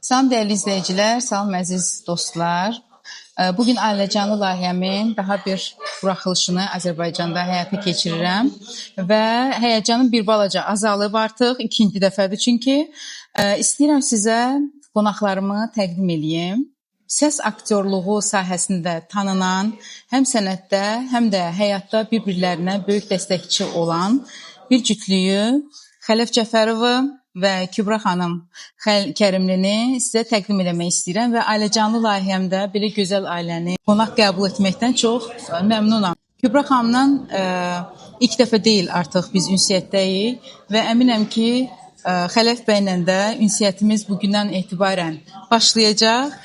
Salam dəyərli izləyicilər, salam əziz dostlar. Bugün Ailəcanlı layihəmin daha bir buraxılışını Azərbaycanda həyata keçirirəm və həyəcanım bir balaca azalıb artıq, ikinci dəfədir çünki. İstəyirəm sizə qonaqlarımı təqdim eləyim. Səs aktyorluğu sahəsində tanınan, həm sənətdə, həm də həyatda bir-birlərinə böyük dəstəkçi olan bir cütlüyü Xələf Cəfərovu və Kübra xanım Kərimlini sizə təqdim eləmək istəyirəm və Ailəcanlı layihəmdə belə gözəl ailəni qonaq qəbul etməkdən çox məmnunam. Kübra xanımla ilk dəfə deyil artıq biz ünsiyyətdəyik və əminəm ki, Xələf bəylə də ünsiyyətimiz bugündən etibarən başlayacaq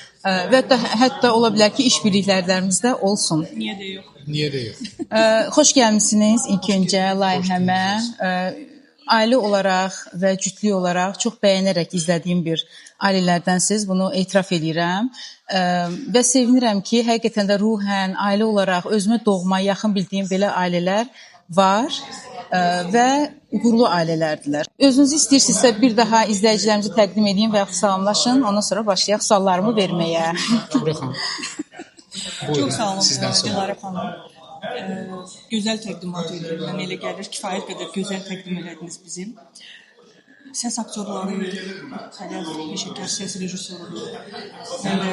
və hətta ola bilər ki, iş birliklərimiz də olsun. Niyə də yox? Niyə də yox? Xoş gəlmisiniz ilk öncə layihəmə. Ailə olaraq və cütlük olaraq çox bəyənərək izlədiyim bir ailələrdənsiz, bunu etiraf eləyirəm və sevinirəm ki, həqiqətən də ruhən, ailə olaraq özümə doğma, yaxın bildiyim belə ailələr var və uğurlu ailələrdirlər. Özünüzü istəyirsinizsə bir daha izləyicilərimizi təqdim edeyim və yaxud salamlaşın, ondan sonra başlayaq suallarımı verməyə. Kübra xanım, buyurun, çox sağ olun, sizdən sonra. Dilarə xanım. Gözəl təqdimat edir. Mənə elə gəlir, kifayət qədər gözəl təqdim elədiniz bizim. Səs aktyorları, Xələf peşəkar səs rejissorudur. Mən də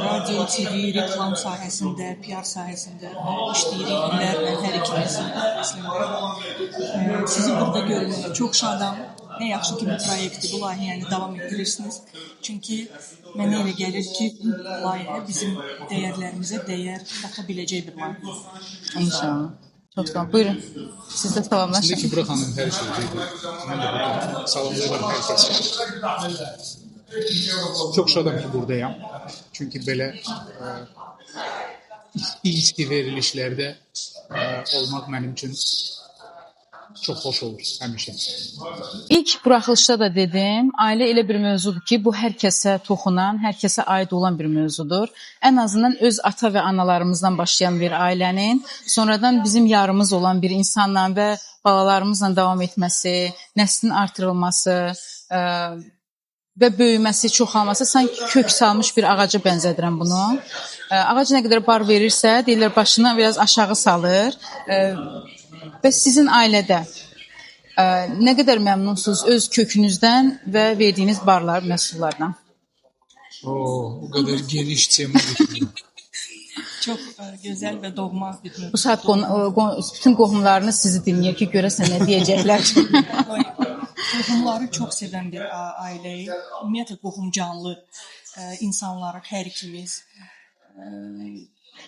radio, TV, reklam sahəsində, PR sahəsində işləyirik illərlə hər ikimiz əslində. Sizi burada görməyə çox şadam. Nə yaxşı ki, bu proyekti, bu layihəni davam etdirirsiniz. Çünki mənə elə gəlir ki, bu layihə bizim dəyərlərimizə dəyər qata biləcək bir layihə. İnşallah. Çox sağ olun. Buyurun. Siz də salamlaşın. Şimdi Kübra xanım hər şey dedi. Mən də burada salamlayıram hər kəsi. Çox şadam ki, buradayam. Çünki belə ilk verilişlərdə olmaq mənim üçün çox xoş olur həmişə. İlk buraxılışda da dedim, ailə elə bir mövzudur ki, bu hər kəsə toxunan, hər kəsə aid olan bir mövzudur. Ən azından öz ata və analarımızdan başlayan bir ailənin, sonradan bizim yarımız olan bir insanla və balalarımızla davam etməsi, nəslin artırılması və böyüməsi, çoxalması sanki kök salmış bir ağaca bənzədirəm bunu. Ağac nə qədər bar verirsə, deyirlər başını biraz aşağı salır. Və sizin ailədə nə qədər məmnunsunuz öz kökünüzdən və verdiyiniz barlar, məhsullardan? O qədər geniş temadır ki. Çox gözəl və doğma bir mövzu. Bu saat bütün qohumlarınız sizi dinləyir ki, görəsən nə deyəcəklər. Qohumları çox sevən bir ailəyik. Ümumiyyətlə, qohumcanlı insanlarıq hər ikimiz.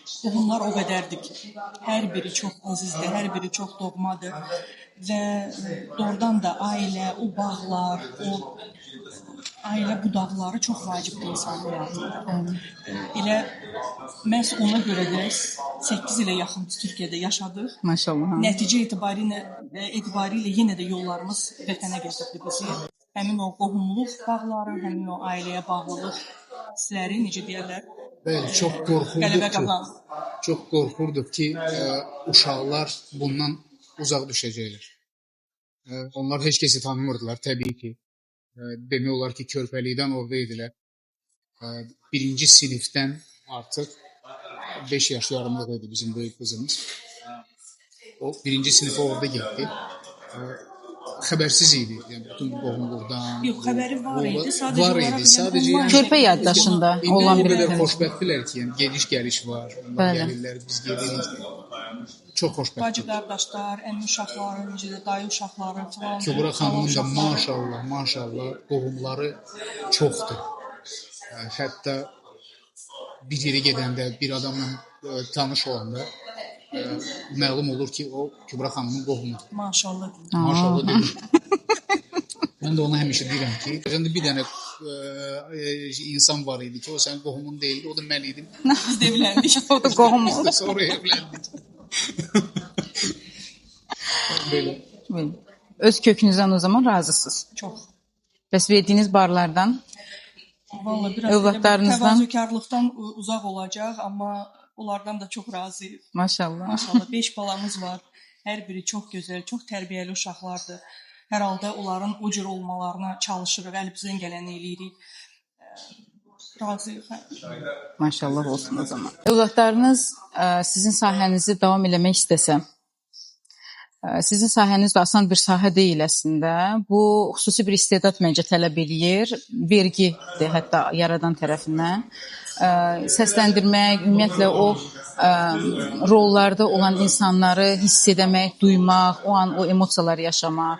Qohumlar o qədərdir ki, hər biri çox əzizdir, hər biri çox doğmadır və doğrudan da ailə, o bağlar, o ailə budaqları çox vacibdir insanın həyatında. Elə məhz ona görə də 8 ilə yaxın biz Türkiyədə yaşadıq. Maşallah. Nəticə etibarilə yenə də yollarımız vətənə gətirdi bizi. Həmin o qohumluq bağları, həmin o ailəyə bağlılıq hissləri, necə deyərlər? Bəli, çox qorxurduq ki, çox qorxurduq ki, uşaqlar bundan uzaq düşəcəklər. Onlar heç kəsi tanımırdılar, təbii ki. Demək olar ki, körpəlikdən orada idilər. Birinci sinifdən artıq 5 yaş yarımlıq idi bizim böyük qızımız. O birinci sinifə orada getdi. Xəbərsiz idi. Yəni, bütün bu qohumluqdan. Yox, xəbəri var idi. Sadəcə var idi. Sadəcə yəni, körpə yaddaşında olan bir o qədər xoşbəxtdilər ki, yəni gediş gəliş var. Onlar gəlirlər, biz gedirik. Çox xoşbəxtdir. Bacı qardaşlar, əmi uşaqları, necə də dayı uşaqları filan. Kübra xanımın da maşallah, maşallah qohumları çoxdur. Hətta bir yerə gedəndə, bir adamla tanış olanda məlum olur ki, o Kübra xanımın qohumudur. Maşallah. Maşallah dedim. Mən də ona həmişə deyirəm ki, bir dənə insan var idi ki, o sənin qohumun deyildi, o da mən idim. Biz də evləndik. O da qohum oldu. Biz də sonra evləndik. Belə. Öz kökünüzdən o zaman razısınız. Çox. Bəs verdiyiniz barlardan? Vallahi biraz övladlarınızdan? Təvazökarlıqdan uzaq olacaq, amma onlardan da çox razıyıq. Maşallah. Maşallah. 5 balamız var. Hər biri çox gözəl, çox tərbiyəli uşaqlardır. Hər halda onların o cür olmalarına çalışırıq, əlimizdən gələni eləyirik. Razıyıq. Hə. Maşallah olsun o zaman. Övladlarınız sizin sahənizi davam eləmək istəsə, sizin sahəniz də asan bir sahə deyil əslində. Bu xüsusi bir istedad məncə tələb eləyir, vergidir hətta yaradan tərəfindən. Səsləndirmək, ümumiyyətlə o rollarda olan insanları hiss edəmək, duymaq, o an o emosiyaları yaşamaq,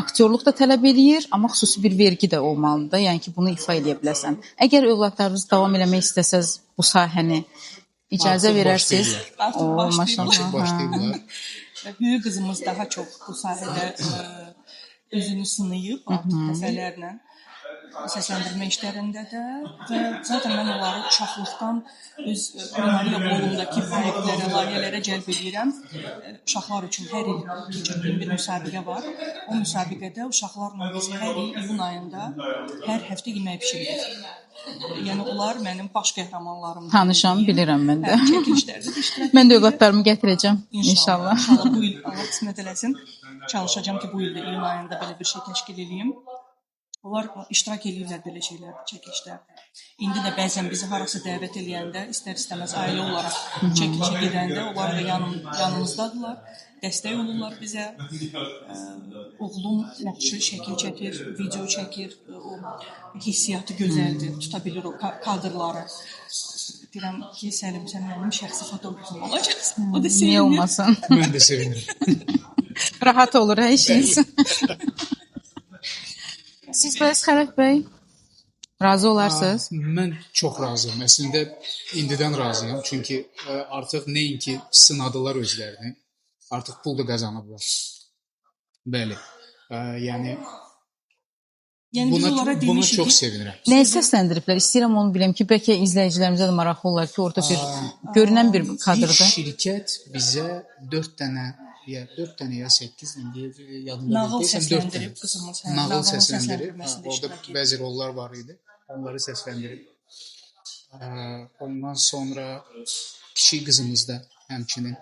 aktyorluq da tələb eləyir, amma xüsusi bir vergi də olmalıdır da, yəni ki, bunu ifa eləyə biləsən. Əgər övladlarınız davam eləmək istəsəz bu sahəni, icazə Artıq verərsiz? başlayırlar. Artıq O, başlayırlar. maşallah. Artıq başlayıblar. Və böyük qızımız daha çox bu sahədə özünü sınayıb artıq dəfələrlə səsləndirmə işlərində də və zaten mən onları uşaqlıqdan öz kulinariya qolumdakı proyektlərə, layihələrə cəlb edirəm. Uşaqlar üçün hər il keçirdiyim bir müsabiqə var. O müsabiqədə uşaqlarla biz hər il iyun ayında hər həftə yemək bişiririk. Yəni onlar mənim baş qəhrəmanlarımdır. Tanışam, bilirəm mən də. Hə, çəkilişlərdə də iştirak Mən də edirəm. övladlarımı gətirəcəm İnşallah. inşallah. İnşallah bu il Allah qismət eləsin. Çalışacağam ki, bu il də iyun ayında belə bir şey təşkil eləyim. Onlar iştirak eləyirlər belə şeylərdə, çəkilişlərdə. İndi də bəzən bizi harasa dəvət eləyəndə, istər-istəməz ailə olaraq çəkilişə gedəndə onlar da yanımızdadırlar, dəstək olurlar bizə. Oğlum yaxşı şəkil çəkir, video çəkir, o hissiyatı gözəldir, tuta bilir o kadrları. Deyirəm ki, Səlim, sən mənim şəxsi fotoqrafım olacaqsan. O da Niyə sevinir. olmasın? Mən də sevinirəm. Rahat olur hə işiniz. Siz bəs Xələf bəy, razı olarsınız? Mən çox razıyam. Əslində indidən razıyam. Çünki artıq nəinki sınadılar özlərini, artıq pul da qazanıblar. Bəli. Yəni Yəni biz buna onlara buna demişik çox ki, sevinirəm. Nəyi səsləndiriblər? İstəyirəm onu bilim ki, bəlkə izləyicilərimizə də maraqlı olar ki, orada bir görünən bir Bir kadrdır. şirkət bizə 4 dənə ya 4 dənə ya 8 indi yadımda nağıl deyil, deyəsən 4 dənə. səsləndirib qızımız, hə, Nağıl nağılın səsləndirib. Hə, səsləndirməsində orada iştirak edib. bəzi rollar var idi. Onları səsləndirib. Ondan sonra kiçik qızımız da həmçinin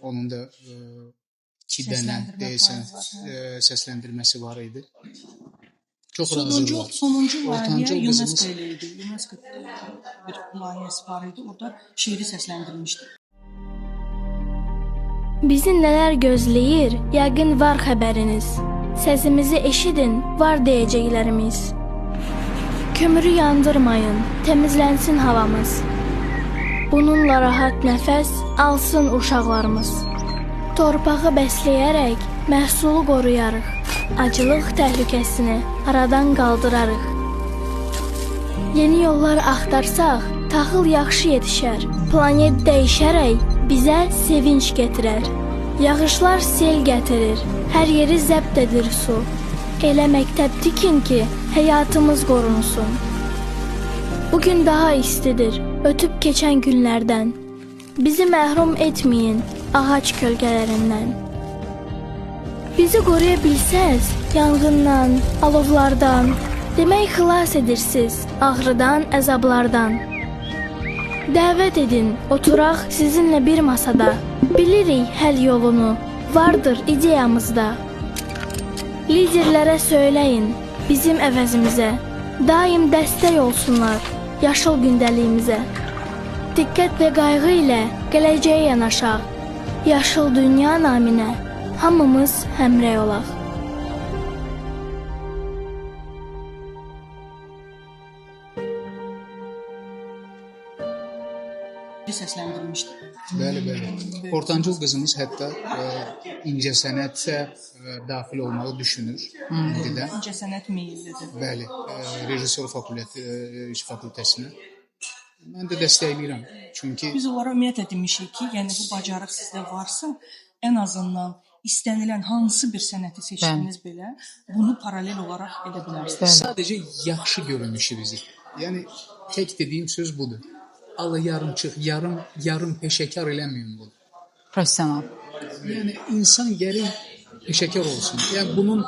onun da 2 dənə Səsləndirmə deyəsən payı var, hə. səsləndirməsi var idi. Çox Sonuncu razıdırlar. sonuncu layihə Ortancıl UNESCO qızımız ilə idi. UNESCO bir layihəsi var idi. Orada şeiri səsləndirmişdi. Bizi nələr gözləyir, yəqin var xəbəriniz. Səsimizi eşidin, var deyəcəklərimiz. Kömürü yandırmayın, təmizlənsin havamız. Bununla rahat nəfəs alsın uşaqlarımız. Torpağı bəsləyərək məhsulu qoruyarıq. Acılıq təhlükəsini aradan qaldırarıq. Yeni yollar axtarsaq, taxıl yaxşı yetişər. Planet dəyişərək bizə sevinç gətirər. Yağışlar sel gətirir, hər yeri zəbt edir su. Elə məktəb tikin ki, həyatımız qorunsun. Bugün daha istidir, ötüb keçən günlərdən. Bizi məhrum etməyin ağac kölgələrindən. Bizi qoruya bilsəz yanğından, alovlardan, demək xilas edirsiz ağrıdan, əzablardan. Dəvət edin, oturaq sizinlə bir masada. Bilirik həll yolunu, vardır ideyamızda. Liderlərə söyləyin, bizim əvəzimizə. Daim dəstək olsunlar yaşıl gündəliyimizə. Diqqət və qayğı ilə gələcəyə yanaşaq. Yaşıl dünya naminə hamımız həmrəy olaq. Səsləndirmişdi. Bəli, bəli. Ortancıl qızımız hətta incəsənətə daxil olmağı düşünür indidən. İncəsənət meyillidir. Bəli, rejissor fakültəsinə. Mən də dəstəkləyirəm. Çünki biz onlara ümumiyyətlə demişik ki, yəni bu bacarıq sizdə varsa, ən azından istənilən hansı bir sənəti seçdiniz belə, bunu paralel olaraq edə bilərsiniz. Sadəcə yaxşı görünüşü bizi. Yəni tək dediyim söz budur. Ala yarımçıq, yarım peşəkar eləməyin bunu. Professional. Yəni insan gərək peşəkar olsun. Yəni bunun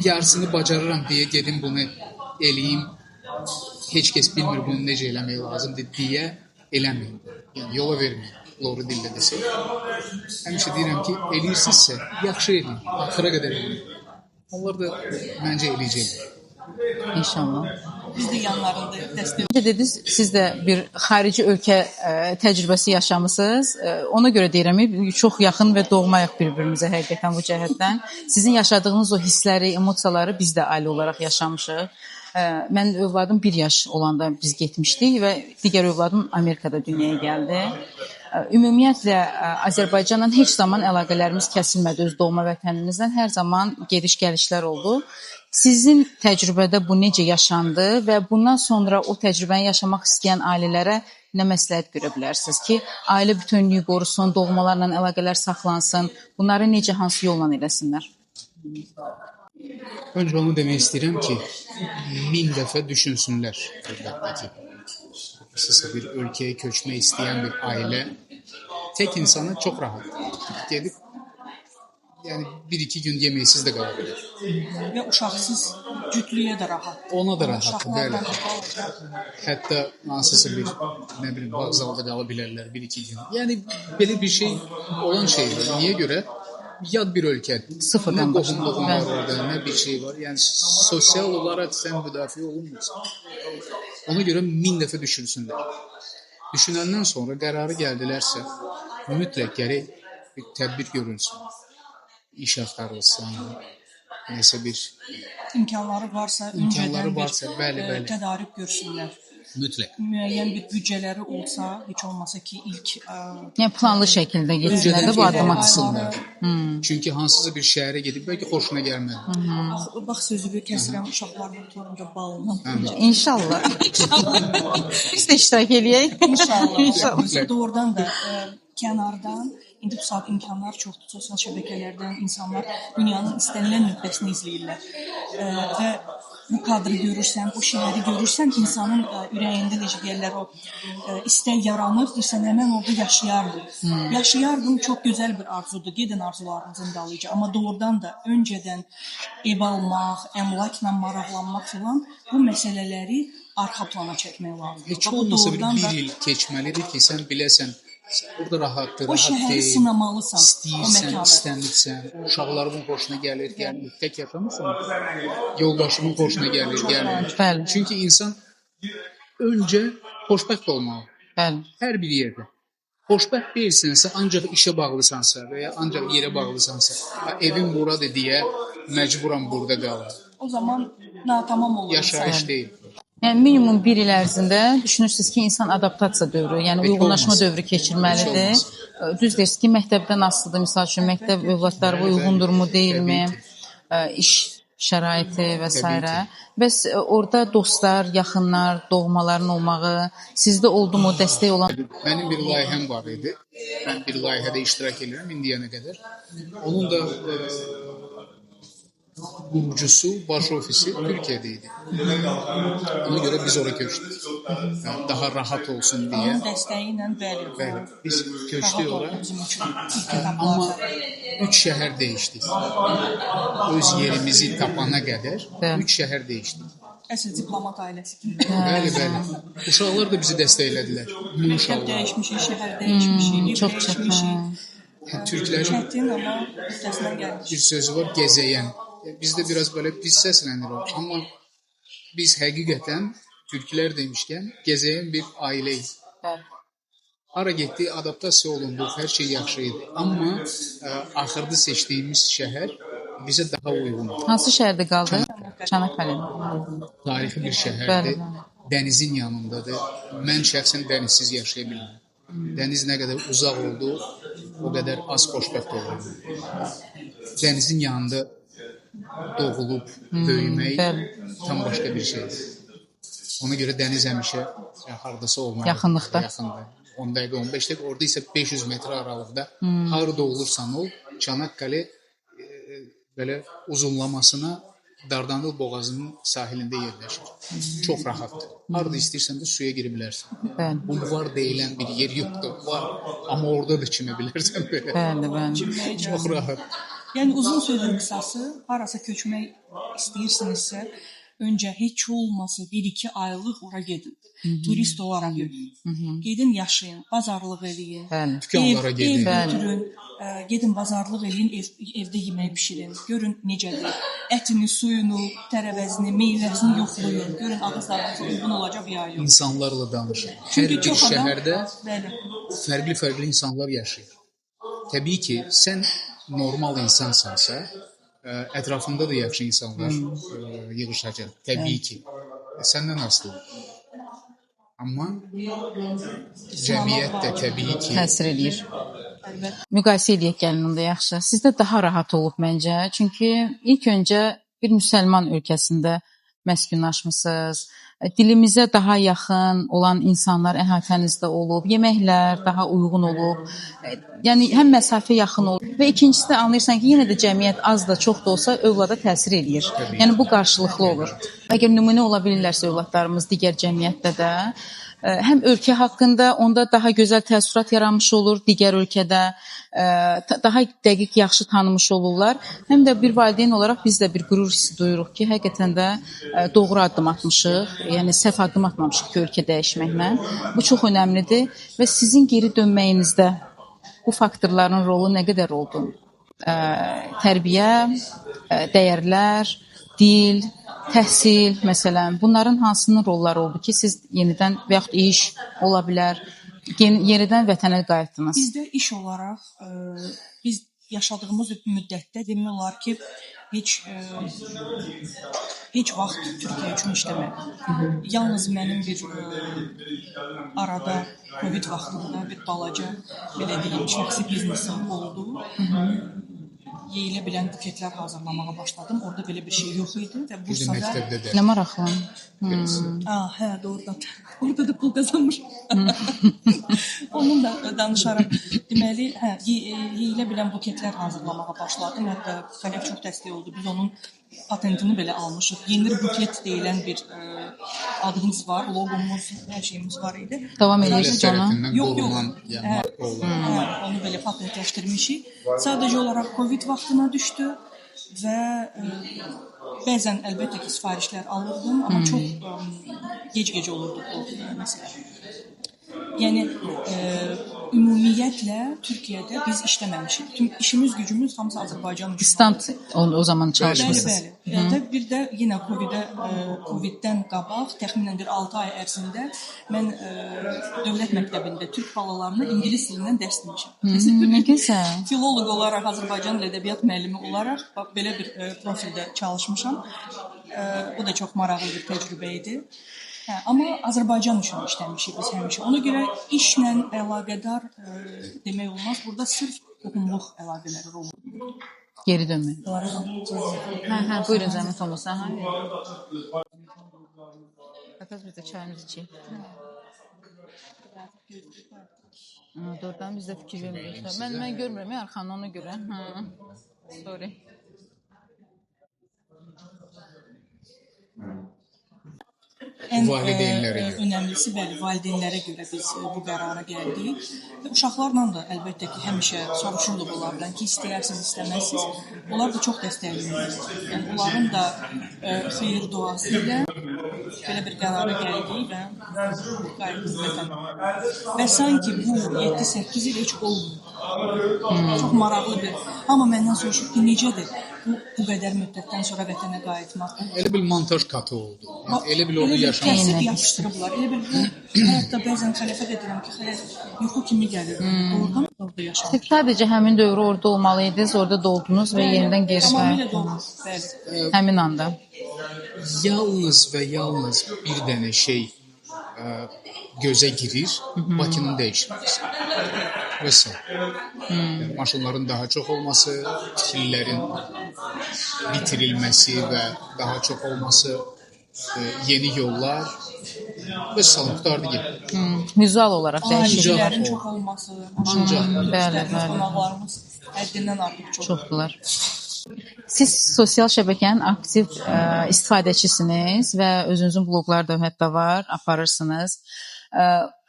yarısını bacarıram deyə gedim bunu eləyim. Heç kəs bilmir bunu necə eləmək lazımdır deyə eləməyin. Yəni yola verməyin. Doğru dillə desək. Həmişə deyirəm ki, eləyirsinizsə yaxşı eləyin. Axıra qədər eləyin. Onlar da məncə eləyəcəklər. İnşallah. Biz də yanlarındayıq, dəstək. Dediniz, siz də bir xarici ölkə təcrübəsi yaşamısınız. Ona görə deyirəm, çox yaxın və doğmayıq bir-birimizə həqiqətən bu cəhətdən. Sizin yaşadığınız o hissləri, emosiyaları biz də ailə olaraq yaşamışıq. Mən övladım 1 yaş olanda biz getmişdik və digər övladım Amerikada dünyaya gəldi. Ümumiyyətlə Azərbaycanla heç zaman əlaqələrimiz kəsilmədi, öz doğma vətənimizdən hər zaman gediş-gəlişlər oldu. Sizin təcrübədə bu necə yaşandı və bundan sonra o təcrübəni yaşamaq istəyən ailələrə nə məsləhət görə bilərsiniz ki, ailə bütünlüyü qorusun, doğmalarla əlaqələr saxlansın, bunları necə, hansı yolla eləsinlər? Öncə onu demək istəyirəm ki, 1000 dəfə düşünsünlər əlbəttə ki. Hansısa bir ölkəyə köçmək istəyən bir ailə tək insanı çox rahat gedib, yəni 1-2 gün yeməksiz də qala bilər. Və uşaqsız cütlüyə də rahatdır. Ona da rahatdır, bəli. Hətta hansısa bir, nə bilim, vağzalda qala bilərlər 1-2 gün. Yəni belə bir şey olan şeydir. Niyə görə? Yad bir ölkədir. Sıfırdan nə qohumluğun var başlamaq. orada, nə bir şey var. Yəni sosial olaraq sən müdafiə olunmursan. Ona görə 1000 dəfə düşünsünlər. Düşünəndən sonra qərarı gəldilərsə, mütləq gərək bir tədbir görülsün. İş axtarılsın, nəsə bir imkanları varsa, İmkanları öncədən varsa, bir bəli, bəli. tədarük görsünlər. Mütləq. Müəyyən bir büdcələri olsa, heç olmasa ki, ilk Yəni planlı şəkildə getsinlər də bu Öncədən adımı. atsınlar. Çünki hansısa bir şəhərə gedib bəlkə xoşuna gəlmədi. Bax sözünü kəsirəm, uşaqlarla oturunca balına. İnşallah. Biz də iştirak eləyək. İnşallah. İnşallah. Biz doğrudan da kənardan indi bu saat imkanlar çoxdur. Sosial şəbəkələrdən insanlar dünyanın istənilən nöqtəsini izləyirlər. Və bu kadrı görürsən, bu şəhəri görürsən, insanın ürəyində necə deyirlər o istək yaranır, deyirsən həmən orada yaşayardım. Yaşayardım çox gözəl bir arzudur. Gedin arzularınızın dalıyca. Amma doğrudan da öncədən ev almaq, əmlakla maraqlanmaq filan bu məsələləri arxa plana çəkmək lazımdır. Heç Bax, bu olmasa bir, doğrudan da bir il keçməlidir ki, sən biləsən, sən orada rahatdır, o rahat şəhəri deyil. sınamalısan, o İstəyirsən, məkanı. istəmirsən, uşaqlarımın xoşuna gəlir, gəlmir. Tək yaşamırsan, yoldaşımın xoşuna gəlir, gəlmir. Bəli. Çünki insan öncə xoşbəxt olmalı. Bəli. Hər bir yerdə. Xoşbəxt deyilsənsə, ancaq işə bağlısansa və ya ancaq yerə bağlısansa, ha, evim buradır deyə məcburam burada qalım. O zaman natamam olur Yaşayış insan. deyil. Yəni minimum 1 il ərzində düşünürsünüz ki, insan adaptasiya dövrü, yəni Heç uyğunlaşma olmasa. dövrü keçirməlidir. Heç Düz deyirsiniz ki, məktəbdən asılıdır. Məsəl üçün, məktəb övladları Bəli, uyğundurmu, deyilmi? Təbii ki. İş şəraiti və s. Təbii ki. Bəs orada dostlar, yaxınlar, doğmaların olmağı sizdə oldu mu dəstək olan? Mənim bir layihəm var idi. Mən bir layihədə iştirak edirəm indiyənə qədər. Onun da qurucusu, baş ofisi Türkiyədə idi. Ona görə biz ora köçdük. Yəni, daha rahat olsun deyə. Onun dəstəyi ilə bəli. Bəli, biz köçdük Rahat ora. oldu bizim üçün ilk Amma etaplarda. 3 şəhər dəyişdik. Öz yerimizi tapana qədər Bəli. 3 şəhər dəyişdik. Əsl diplomat ailəsi kimi. Bəli, bəli. Uşaqlar da bizi dəstəklədilər. Məktəb Uşaqlar. dəyişmişik, şəhər dəyişmişik, ev çox çətin. dəyişmişik. Türklərin Çətin, amma öhdəsindən gəldik. bir sözü var, gezəyən. Bizdə biraz belə pis səslənir o. Amma biz həqiqətən türklər demişkən gezəyən bir ailəyik. Bəli. Hara getdik, adaptasiya olunduq, hər şey yaxşı idi. Amma axırda seçdiyimiz şəhər bizə daha uyğun oldu. Hansı şəhərdə qaldı? Çanaqqale. Tarixi bir şəhərdir. Bəli, bəli. Dənizin yanındadır. Mən şəxsən dənizsiz yaşaya bilmirəm. Dəniz nə qədər uzaq oldu, o qədər az xoşbəxt olurum. Dənizin yanında doğulub böyümək bəli. tam başqa bir şeydir. Ona görə dəniz həmişə hardasa olmalıdır. Yaxınlıqda. Yaxında. 10 dəqiqə, 15 dəqiqə, orada isə 500 metr aralıqda harada olursan ol, Çanaqqale belə uzunlamasına Dardanel boğazının sahilində yerləşir. Çox rahatdır. Harada istəyirsən də suya girə bilərsən. Bəli. Bulvar deyilən bir yer yoxdur. Var, amma orada da çimə bilərsən belə. Bəli, bəli. Çox rahat. Yəni uzun sözün qısası, harasa köçmək istəyirsinizsə, öncə heç olmasa 1-2 aylıq ora gedin. Turist olaraq yox. Gedin, yaşayın, bazarlıq eləyin. Bəli. Dükanlara Ev gedin. götürün, Gedin bazarlıq eləyin, evdə yemək bişirin. Görün necədir. Ətini, suyunu, tərəvəzini, meyvəsini yoxlayın. Görün ağız dadınıza uyğun olacaq ya yox. İnsanlarla danışın. Hər Çünki bir çox adam şəhərdə bəli, fərqli-fərqli insanlar yaşayır. Təbii ki, sən normal insansansa, ətrafında da yaxşı insanlar yığışacaq. Təbii ki. Səndən asılıdır. Amma cəmiyyət də təbii ki, Təsir eləyir. Əlbəttə. Müqayisə eləyək gəlin onda yaxşı. Sizdə daha rahat olub məncə. Çünki ilk öncə bir müsəlman ölkəsində məskunlaşmısınız. Dilimizə daha yaxın olan insanlar əhatənizdə olub, yeməklər daha uyğun olub. Yəni həm məsafə yaxın olub və ikincisi də anlayırsan ki, yenə də cəmiyyət az da çox da olsa övlada təsir eləyir. Yəni bu qarşılıqlı olur. Əgər nümunə ola bilirlərsə övladlarımız digər cəmiyyətdə də, həm ölkə haqqında onda daha gözəl təəssürat yaranmış olur digər ölkədə, daha dəqiq yaxşı tanımış olurlar. Həm də bir valideyn olaraq biz də bir qürur hissi duyuruq ki, həqiqətən də doğru addım atmışıq. Yəni səhv addım atmamışıq ki, ölkə dəyişməklə. Bu çox önəmlidir və sizin geri dönməyinizdə bu faktorların rolu nə qədər oldu? Tərbiyə, dəyərlər, dil, təhsil məsələn, bunların hansının rolları oldu ki, siz yenidən və yaxud iş ola bilər, yenidən vətənə qayıtdınız? Bizdə iş olaraq biz yaşadığımız müddətdə demək olar ki, heç vaxt Türkiyə üçün işləmədim. Yalnız mənim bir arada Covid vaxtında bir balaca, belə deyim, şəxsi biznesim oldu. Yeyilə bilən buketlər hazırlamağa başladım. Orada belə bir şey yox idi və bir də Bursada məktəbdə də Nə maraqlı. biraz. Hə, doğrudan. Orada da pul qazanmışam. Onun da danışaram. Deməli, hə, yeyilə bilən buketlər hazırlamağa başladım. Hətta Xələf çox dəstək oldu. Biz onun patentini belə almışıq. Yenir buket deyilən bir adımız var, loqomuz, hər şeyimiz var idi. Davam Dövlət edirsiniz ona? tərəfindən Yox, yox. qorunan, yəni marka olaraq. Hə, onu belə patentləşdirmişik. Sadəcə olaraq Covid vaxtına düşdü və bəzən əlbəttə ki, sifarişlər alırdım, amma çox gec-gec olurdu bu məsələ. Yəni ümumiyyətlə Türkiyədə biz işləməmişik. Tüm işimiz, gücümüz hamısı Azərbaycan üçün. Distant o zaman çalışmısınız. Bəli, bəli. Və bir də yenə Covid-dən qabaq təxminən bir 6 ay ərzində mən dövlət məktəbində türk balalarına ingilis dilindən dərs demişəm. Nə gözəl. Filoloq olaraq, Azərbaycan dil ədəbiyyat müəllimi olaraq bax, belə bir profildə çalışmışam. Bu da çox maraqlı bir təcrübə idi. Hə, amma Azərbaycan üçün işləmişik biz həmişə. Ona görə işlə əlaqədar demək olmaz. Burada sırf qohumluq əlaqələri rol oynayır. Geri dönmək. Hə, buyurun zəhmət olmasa. Hə. Qataz biz də çayımızı içək. Doğrudan biz də fikir vermirik. Mən görmürəm ya arxanı ona görə. Hə. Sorry. Ən Valideynlərə görə. Önəmlisi, bəli, valideynlərə görə biz bu qərara gəldik. Və uşaqlarla da əlbəttə ki, həmişə soruşurduq onlardan ki, istəyirsiniz, istəməzsiniz. Onlar da çox dəstəkləyirlər. Yəni onların da xeyir duası ilə belə bir qərara gəldik və qayıtdıq vətənə. Və sanki bu 7-8 il heç olmur. Çox maraqlı bir. Hamı məndən soruşur ki, necədir bu qədər müddətdən sonra vətənə qayıtmaq? Elə bil montaj katı oldu. Yəni, elə bil orada Elə bir yaşamışsın. kəsib yapışdırıblar. Elə bil bu, hətta bəzən Xələfə də deyirəm ki, Xələf yuxu kimi gəlir. Doğrudan orada yaşamışam. Siz sadəcə həmin dövrü orada olmalıydınız, orada doldunuz və yenidən geri Tamamilə doğru. qayıtdınız. Bəli. Həmin anda. Yalnız və yalnız bir dənə şey gözə girir, Bakının dəyişməsi. Və sair. Yəni, maşınların daha çox olması, tikililərin bitirilməsi və daha çox olması, yeni yollar və sair, qurtardı getdi. Vizual olaraq dəyişikliklər. Ailələrin çox olması, Ancaq. Bəli, bəli. qonaqlarımız həddindən artıq çox. Çoxdular. Siz sosial şəbəkənin aktiv istifadəçisiniz və özünüzün bloqları da hətta var, aparırsınız.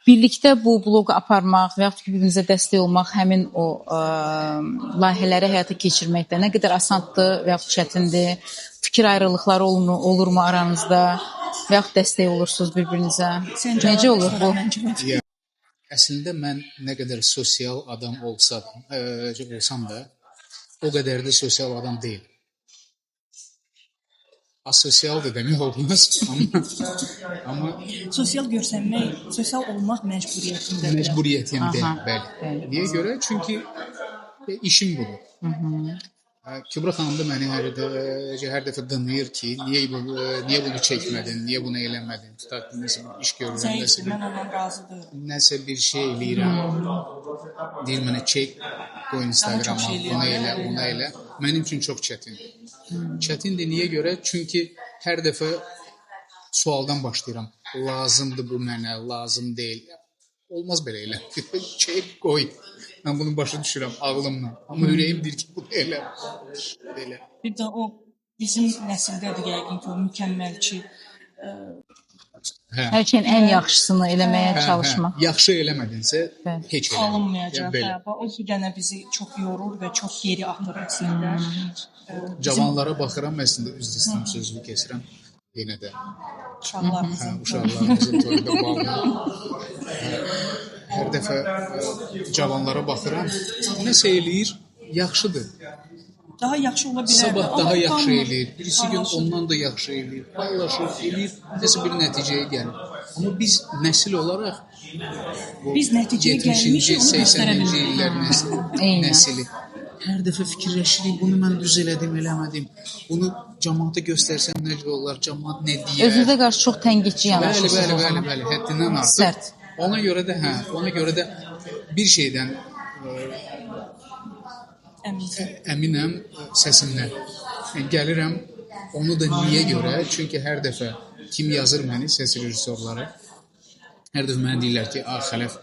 Birlikdə bu bloqu aparmaq və yaxud ki, bir-birinizə dəstək olmaq həmin o layihələri həyata keçirməkdə nə qədər asandır və yaxud çətindir? Fikir ayrılıqları olurmu aranızda və yaxud dəstək olursunuz bir-birinizə? Sən Necə cavab olur ver, bu? sonra mən cavab verim. Əslində mən nə qədər sosial adam olsam da, o qədər də sosial adam deyiləm. Asosial da demək olmaz, amma sosial görsənmək, sosial olmaq məcburiyyətindədir. Məcburiyyətindəyəm, bəli. Niyə görə? Çünki işim budur. Kübra xanım da məni hər dəfə qınayır ki, niyə bunu çəkmədin, niyə bunu eləmədin, tutaq ki, nəsə bir iş görürəm, nəsə bir şey eləyirəm, deyir mənə çək, qoy Instagrama, bunu elə, onu elə. Mənim üçün çox çətindir. Çətindir niyə görə? Çünki hər dəfə sualdan başlayıram. Lazımdır bu mənə, lazım deyil. Olmaz belə elə. Çək, qoy. Mən bunu başa düşürəm ağlımla. Amma ürəyim deyir ki, bunu elə. Belə. Bir də o bizim nəsildədir yəqin ki, o mükəmməlçi. Hər şeyin ən yaxşısını eləməyə çalışmaq. Yaxşı eləmədinsə, heç eləmə. Alınmayacaq. O bir dənə bizi çox yorur və çox geri atır əslində. Cavanlara baxıram, əslində üzr istəyirəm, sözünü kesirəm. Yenə də. Uşaqlarımızın. Uşaqlarımızın toyunda bağlı. Hər dəfə cavanlara baxıram, nəsə eləyir, yaxşıdır. Daha yaxşı ola bilərdi. Sabah daha yaxşı eləyir, birisi gün ondan da yaxşı eləyir, paylaşır, eləyir, nəsə bir nəticəyə gəlir. Amma biz nəsil olaraq biz nəticəyə gəlmişik, 80-ci illər nəsili. Hər dəfə fikirləşirik, bunu mən düz elədim, eləmədim. Bunu camaata göstərsəm necə olar, camaat nə deyər. Özünüzə qarşı çox tənqidçi yanaşırsınız. Bəli, bəli, bəli, həddindən artıq. Sərt. Ona görə də, ona görə də bir şeydən əminəm səsimdən. Gəlirəm, onu da niyə görə? Çünki hər dəfə kim yazır məni, səs rejissorları, hər dəfə mənə deyirlər ki, Xələf,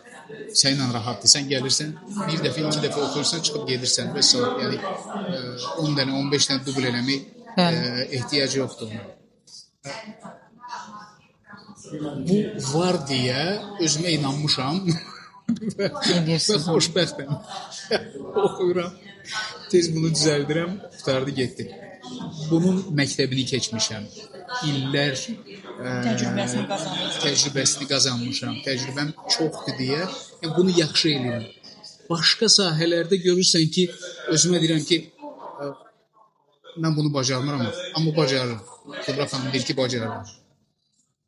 səninlə rahatdır, sən gəlirsən, bir dəfə, iki dəfə oxuyursan, çıxıb gedirsən və s. Yəni, 10 dənə, 15 dənə dubl eləmək ehtiyac yoxdur ona. Bu var deyə özümə inanmışam və xoşbəxtəm. Oxuyuram, tez bunu düzəldirəm, qurtardı, getdi. Bunun məktəbini keçmişəm. İllər təcrübəsini qazanmışam. Təcrübəm çoxdur deyə bunu yaxşı eləyirəm. Başqa sahələrdə görürsən ki, özümə deyirəm ki, mən bunu bacarmıram, amma bacarıram. Kübra xanım deyir ki, bacarıram.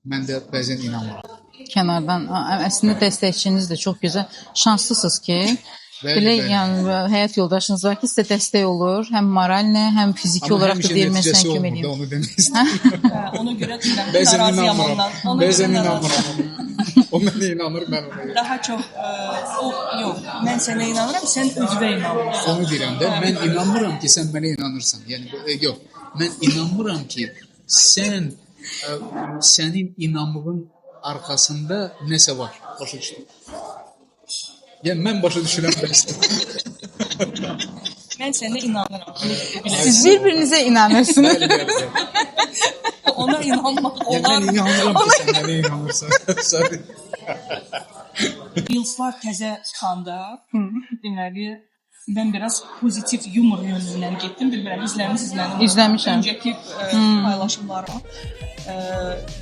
Mən də bəzən inanmıram. Kənardan, əslində dəstəkçiniz də çox gözəl. Şanslısınız ki, belə yəni həyat yoldaşınız var ki, sizə dəstək olur, həm morallə, həm fiziki olaraq da deyir, mən sənə kömək eləyim. Amma həmişə nəticəsi olmur da, onu demək istəyirəm. Ona görə deyirəm, bəzən narazıyam inanmıram. ondan. Bəzən inanmıram. O mənə inanır, mən ona yox. Daha çox, o, yox, mən sənə inanıram, sən özünə inanmırsan. Onu deyirəm də, mən inanmıram ki, sən mənə inanırsan. Yəni, yox, mən inanmıram ki, sənin inanmığın arxasında nəsə var. Başa düşdüm. Yəni, mən başa düşürəm. Mən sənə inanıram. Siz bir-birinizə inanırsınız. Bəli, bəli, bəli. Ona inanmaq Yəni, olar. mən inanıram ki, sən mənə inanırsan. Reelslar təzə çıxanda, deməli, mən biraz pozitiv yumor yönündən getdim. Bilmirəm, izləmişsiniz mənim. İzləmişəm. Öncəki paylaşımlarımı.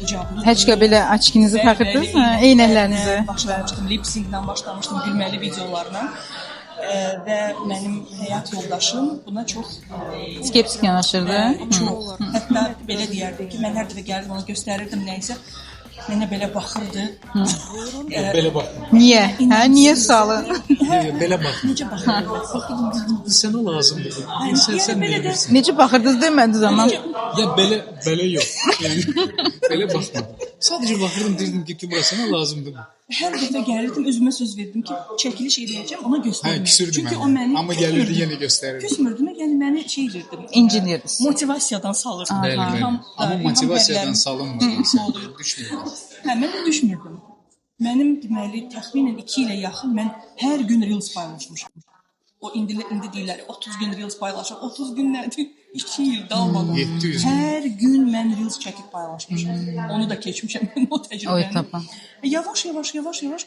İcablı. Heç ki belə açkinizi taxırdınız, eynəklərinizi. Başlamışdım, lip-syncdən başlamışdım, gülməli videolarla. Və mənim həyat yoldaşım buna çox skeptik yanaşırdı. Çox. Hətta belə deyərdi ki, mən hər dəfə gəlirdim, ona göstərirdim nə isə. Mənə belə baxırdı. Belə baxmır. Niyə? Hə, niyə sualı? Belə baxmır. Necə baxırdı? Baxırdım, sənə lazımdır. Sən belə də bilirsən. Necə baxırdınız demədiniz amma. Ya belə yox. Yəni belə baxmadım. Sadəcə baxırdım, deyirdim ki, Kübra sənə lazımdır bu. Hər dəfə gəlirdim, özümə söz verdim ki, çəkiliş eləyəcəm, ona göstərməyəcəm. Hə, küsürdü Çünki mənə. o məni Amma gəlirdi, yenə göstərirdi. Küsmürdüm, yəni məni şey elirdim. İncinirdi. Motivasiyadan salırdı. Bəli, bəli. Amma motivasiyadan salınmırdı. Düşmürdü. Hə, mən də düşmürdüm. Mənim deməli təxminən 2 ilə yaxın mən hər gün Reels paylaşmışam. O indi deyirlər 30 gün Reels paylaşır. 30 gün nədir? 2 il dalmadan. 700 gün. Hər gün mən Reels çəkib paylaşmışam. Onu da keçmişəm mən o təcrübəni. Yavaş yavaş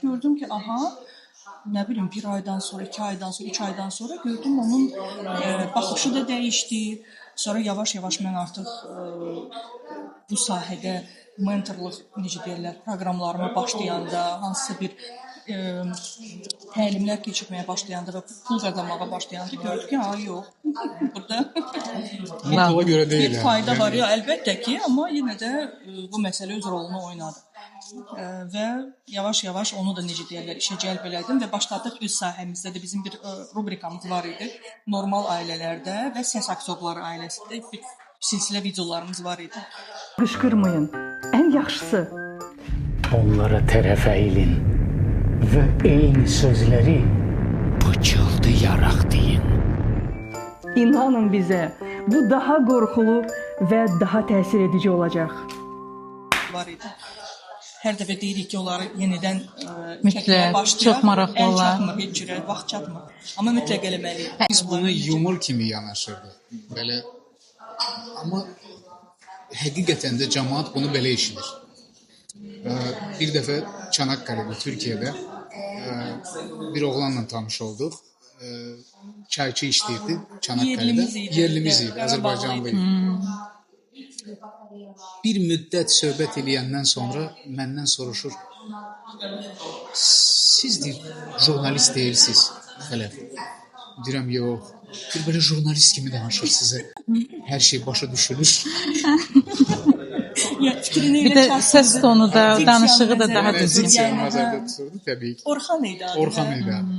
gördüm ki, aha, nə bilim bir aydan sonra, 2 aydan sonra, 3 aydan sonra gördüm onun baxışı da dəyişdi. Sonra yavaş yavaş mən artıq bu sahədə mentorluq, necə deyirlər, proqramlarıma başlayanda hansısa bir təlimlər keçirməyə başlayanda və pul qazanmağa başlayanda gördük ki, ha yox. Burada Amma pula görə deyil. Bir fayda var ya, əlbəttə ki, amma yenə də bu məsələ öz rolunu oynadı. Və yavaş-yavaş onu da necə deyirlər, işə cəlb elədim və başladıq öz sahəmizdə də bizim bir rubrikamız var idi. Normal ailələrdə və səs aktyorları ailəsində bir silsilə videolarımız var idi. Qışqırmayın. Ən yaxşısı onlara tərəf əyilin və eyni sözləri pıçıldayaraq deyin. İnanın bizə, bu daha qorxulu və daha təsir edici olacaq. Var idi. Hər dəfə deyirik ki, onları yenidən çəkməyə Mütləq, başlayaq. çox maraqlı Əl olar. çatmır, heç cürə vaxt çatmır. Amma mütləq eləməliyik. Biz buna yumor kimi yanaşırdıq. Belə, amma həqiqətən də cəmaət bunu belə eşidir. Bir dəfə Çanaqqale'də, Türkiyədə bir oğlanla tanış olduq. Çayçı işləyirdi Çanaqqale'də. Yerlimiz idi. Yerlimiz idi, Qarabağlı Azərbaycanlı idi. idi. Bir müddət söhbət eləyəndən sonra məndən soruşur: "Siz deyir, jurnalist deyilsiz, Xələf." Deyirəm, yox. Bir belə jurnalist kimi danışır sizə. Hər şey başa düşülür. Ya, fikrini Bir elə də çatdırdı. səs tonu da, Diksiyanı danışığı da nəzərdə daha Yəni, düzgün. diksiyanı Yəni, nəzərdə hə. tuturdu təbii ki. Orxan idi adı. Orxan hə? idi adı.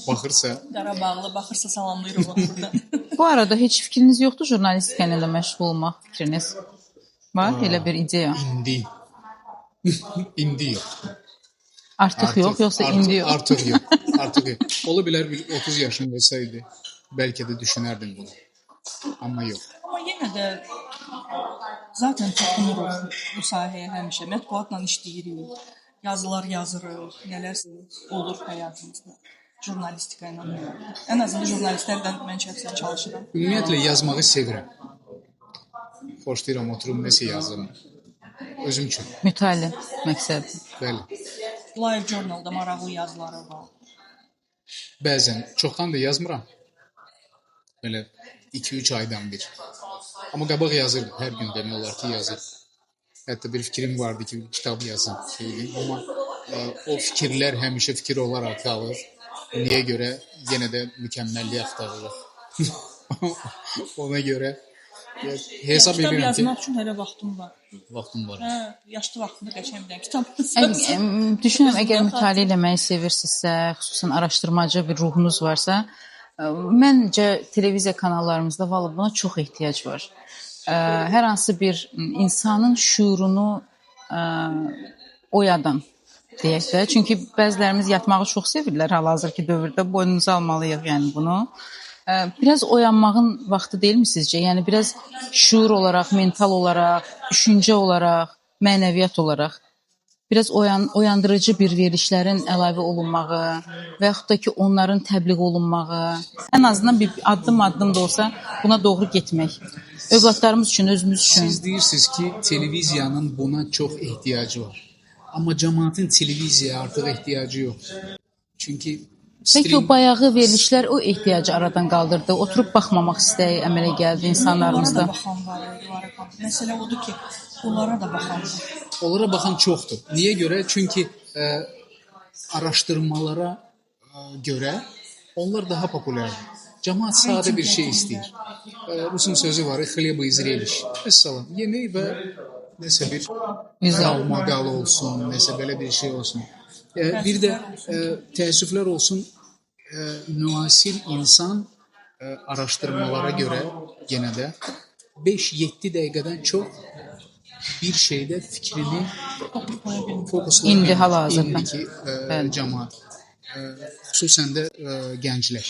Baxırsa, Qarabağlı baxırsa salamlayırıq onu buradan. Bu arada heç fikriniz yoxdur jurnalistika ilə də məşğul olmaq fikriniz? Var elə bir ideya? indi. İndi yox. Artıq yox, yoxsa artıq, indi yox? Artıq yox. Artıq yox. Ola bilər bir 30 yaşım olsaydı, bəlkə də düşünərdim bunu. Amma yox. Amma yenə də zaten toxunuruq bu sahəyə həmişə. Mətbuatla işləyirik, yazılar yazırıq, nələrsə olur həyatımızda. Jurnalistika ilə. Ən azından jurnalistlərlə mən şəxsən çalışıram. Ümumiyyətlə yazmağı sevirəm. Xoşlayıram oturum nəsə yazım. Özüm üçün. Mütaliə məqsədi. Bəli. Live Journal-da maraqlı yazıları var. Bəzən çoxdan da yazmıram. Belə 2-3 aydan bir. Amma qabaq yazırdım. Hər gün demək olar ki, yazırdım. Hətta bir fikrim vardı ki, bir kitab yazım, şey eləyim. Amma o fikirlər həmişə fikir olaraq qalır. Niyə görə? Yenə də mükəmməlliyi axtarırıq. Ona görə ya, hesab Kitab edirəm ki, yazmaq üçün hələ vaxtım var. vaxtım var. Hə, yaşlı vaxtında qəşəng bir dənə kitab yazarsan. Düşünürəm, əgər mütaliə eləməyi sevirsinizsə, xüsusən araşdırmacı bir ruhunuz varsa, məncə televiziya kanallarımızda vallah buna çox ehtiyac var. Hər hansı bir insanın şüurunu oyadan deyək də. Çünki bəzilərimiz yatmağı çox sevirlər hal-hazırki dövrdə. Boynunuza almalıyıq yəni bunu. Biraz oyanmağın vaxtı deyilmi sizcə? Yəni biraz şuur olaraq, mental olaraq, düşüncə olaraq, mənəviyyat olaraq biraz oyandırıcı bir verilişlərin əlavə olunmağı və yaxud da ki, onların təbliğ olunmağı, ən azından bir addım-addım da olsa buna doğru getmək. Övladlarımız üçün, özümüz üçün. Siz deyirsiniz ki, televiziyanın buna çox ehtiyacı var. Amma cəmaətin televiziyaya artıq ehtiyacı yoxdur. Çünki Bəlkə o bayağı verilişlər o ehtiyacı aradan qaldırdı. Oturub baxmamaq istəyi əmələ gəldi insanlarımızda. Onlara da baxan var, var. Məsələ odur ki, onlara da baxan var. Onlara baxan çoxdur. Niyə görə? Çünki araşdırmalara görə onlar daha populyardır. Cəmaət sadə bir şey istəyir. Rusun sözü var, xleba i zrelищ. Vəssalam, yemək və nəsə bir qalmaqal olsun, nəsə belə bir şey olsun. Bir də təəssüflər olsun, müasir insan araşdırmalara görə yenə də 5-7 dəqiqədən çox bir şeydə fikrini fokuslaya İndi bilmir. hal-hazırda. İndiki cəmaət, xüsusən də gənclər.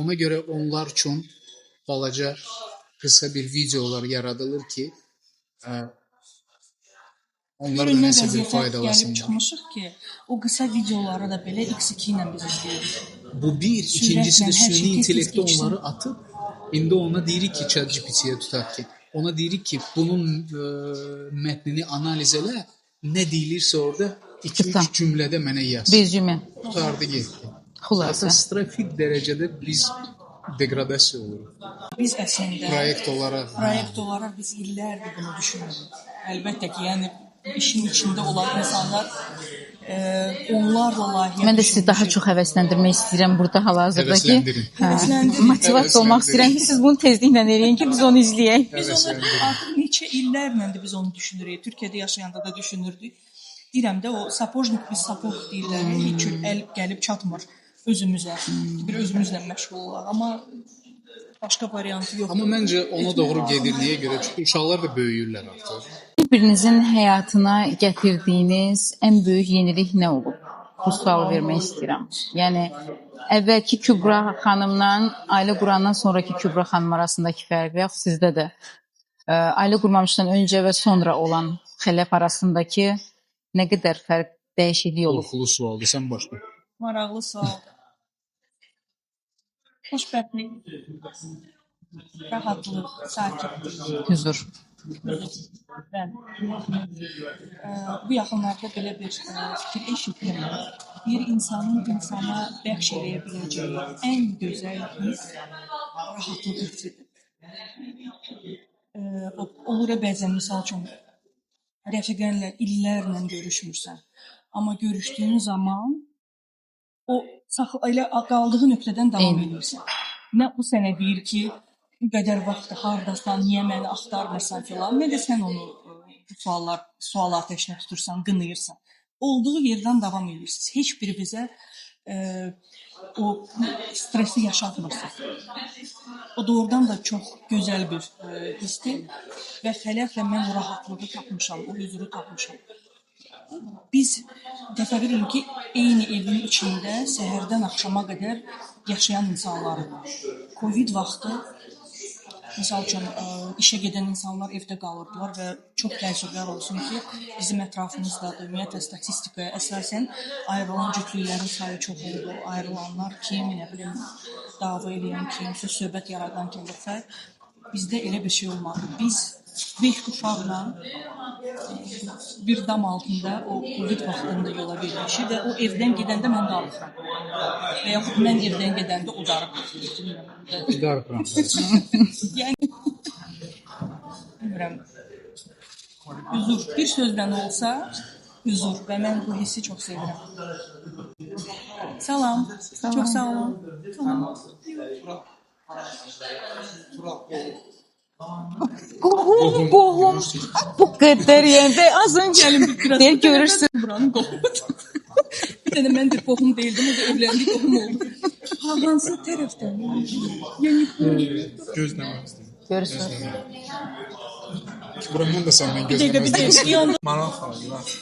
Ona görə onlar üçün balaca qısa bir videolar yaradılır ki, onlar da Görün nə nəsə bir vəziyyətə gəlib faydalasınlar. çıxmışıq ki, o qısa videoları da belə x2 ilə biz izləyirik. Bu bir, ikincisi də Sürətlə hər süni şey tez-tez intellektə keçsin. onları atıb, indi ona deyirik ki, ChatGPT-yə tutaq ki, ona deyirik ki, bunun mətnini analiz elə, nə deyilirsə orada 2-3 Qısa. cümlədə mənə yaz. Rezümə. Qurtardı getdi. Xülasə. Katastrofik dərəcədə biz deqradasiya oluruq. Biz əslində Proyekt olaraq, hə. proyekt olaraq biz illərdir bunu düşünürük. Əlbəttə ki, yəni işin içində olan insanlar onlarla layihə. Mən də sizi daha çox həvəsləndirmək istəyirəm burada hal-hazırda ki. Həvəsləndirin. Motivasiya olmaq istəyirəm ki, siz bunu tezliklə eləyin ki, biz onu izləyək. Biz onu artıq neçə illərlə biz onu düşünürük. Türkiyədə yaşayanda da düşünürdük. Deyirəm də o sapojnik biz sapoj deyirlər. Heç cür əl gəlib çatmır özümüzə. Bir özümüzlə məşğul olaq. Amma başqa variantı yoxdur. Amma məncə ona doğru gedir. Niyə görə? Çünki uşaqlar da böyüyürlər artıq. Bir-birinizin həyatına gətirdiyiniz ən böyük yenilik nə olub? Bu sualı vermək istəyirəm. Yəni əvvəlki Kübra xanımla ailə qurandan sonraki Kübra xanım arasındakı fərq və yaxud sizdə də ailə qurmamışdan öncə və sonra olan Xələf arasındakı nə qədər fərq, dəyişiklik olub? Qorxulu sualdır, sən başla. Maraqlı sualdır. Xoşbəxtlik, rahatlıq, sakitlik. Huzur. Bəli. Bu yaxınlarda belə bir fikir eşitdim. Bir insanın insana bəxş eləyə biləcəyi ən gözəl hiss rahatlıq hissidir. Olur bəzən, misal üçün, rəfiqənlə illərlə görüşmürsən. Amma görüşdüyün zaman o elə qaldığı nöqtədən davam edirsən. Nə o sənə deyir ki, bu qədər vaxt hardasan, niyə məni axtarmırsan filan, nə də sən onu sual atəşinə tutursan, qınayırsan. Olduğu yerdən davam edirsiniz. Heç biri bizə o stresi yaşatmırsınız. O doğrudan da çox gözəl bir hissdir və Xələflə mən o rahatlığı tapmışam, o huzuru tapmışam. Biz təsəvvür edin ki, eyni evin içində səhərdən axşama qədər yaşayan insanlarıq. Covid vaxtı, misal üçün, işə gedən insanlar evdə qalırdılar və çox təəssüflər olsun ki, bizim ətrafımızda da ümumiyyətlə statistikaya əsasən ayrılan cütlüklərin sayı çox oldu. Ayrılanlar kim, nə bilim, dava eləyən kim, söz-söhbət yaradan kim və s. Bizdə elə bir şey olmadı. Biz 5 uşaqla bir dam altında o Covid vaxtında yola vermişik və o evdən gedəndə mən darıxıram. Və yaxud mən evdən gedəndə o darıxır. Darıxıram. Yəni, bilmirəm, huzur. Bir sözlə olsa, huzur və mən bu hissi çox sevirəm. Salam. Salam. Çox sağ olun. Salam. Qohum, qohum. Bu qədər yəni. Az öncə deyir, görürsün. Buranın qohumudur. Bir dənə mən də qohum deyildim, o da evləndi, qohum oldu. Ha, hansı tərəfdən? Yəni, Gözləməzdim. Görürsün. Bura mən də səndən gözləməzdim. Maraq alır.